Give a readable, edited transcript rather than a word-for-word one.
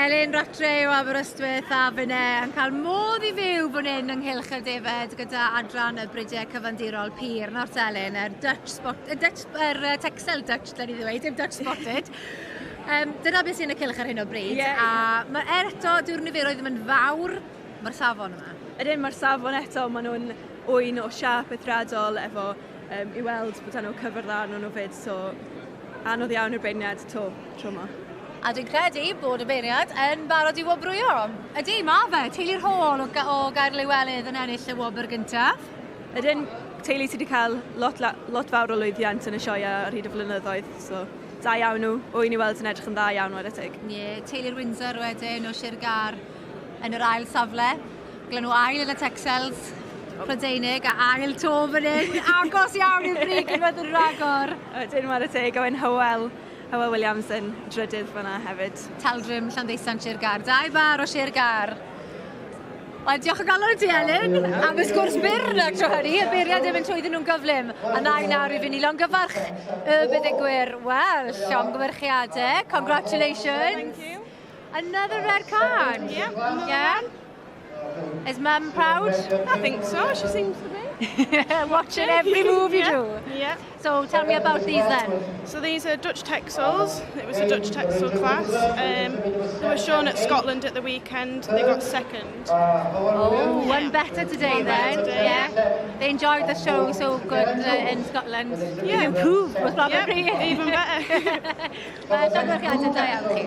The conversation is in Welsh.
Elin Rattray o Aberystwyth a finne yn cael modd i fyw fan hyn yng Nghylch y Defed gyda adran y Bridiau Cyfandirol Pur. Nawr te Elin, yr Dutch Spot, y Dutch, yr Texel Dutch, da ni ddweud, dim Dutch Spotted. Dyna beth sy'n y cylch ar hyn o bryd. Yeah. A ma, er eto, dyw'r niferoedd ddim yn fawr, mae'r safon yma. Ydyn, mae'r safon eto, maen nhw'n ŵyn o siâp eithriadol efo i weld bod nhw cyfer dda arnyn nhw fyd, so anodd iawn i'r beirniad to tro yma. A dwi'n credu bod y beirniad yn barod i wobrwyo. Ydy, ma fe, teulu'r Hall o Gaerliwelydd yn ennill y wobr gyntaf. Ydyn, teulu sydd wedi cael lot, lot fawr o lwyddiant yn y sioeau ar hyd y flynyddoedd, so da iawn nhw, ŵyn i weld yn edrych yn dda iawn ware teg. Ie, yeah, teulu'r Windsor wedyn o Sir Gâr yn yr ail safle. Gyda nhw ail yn y Texels Prydeinig a ail to fan hyn. Agos iawn i'r brig unwaith yn rhagor. Ydyn, ware teg, a wedyn Hywel Williams yn drydydd fyna hefyd. Taldrim, Llanddeusant, Sir Gâr. Dau bar o Sir Gâr. Wel, diolch o galon i ti, Elin, am y sgwrs byr na tro hynny. Y beirniad yn mynd trwyddyn nhw'n gyflym. A na i nawr i fynd i longyfarch y buddugwyr. Wel, llongyfarchiadau. Congratulations. Thank you. Another red card. Yeah, another Yeah. one. Is Mum proud? I think so, she seems to be. Watching every move you do. Yeah. So tell me about these then. So these are Dutch Texels. It was a Dutch Texel class. They were shown at Scotland at the weekend. They got second. Oh, one better today One then. better today. Yeah. They enjoyed the show so good in Scotland. Yeah. Improved, most probably. Yep, even better. Wel, llongyfarchiadau da iawn chi.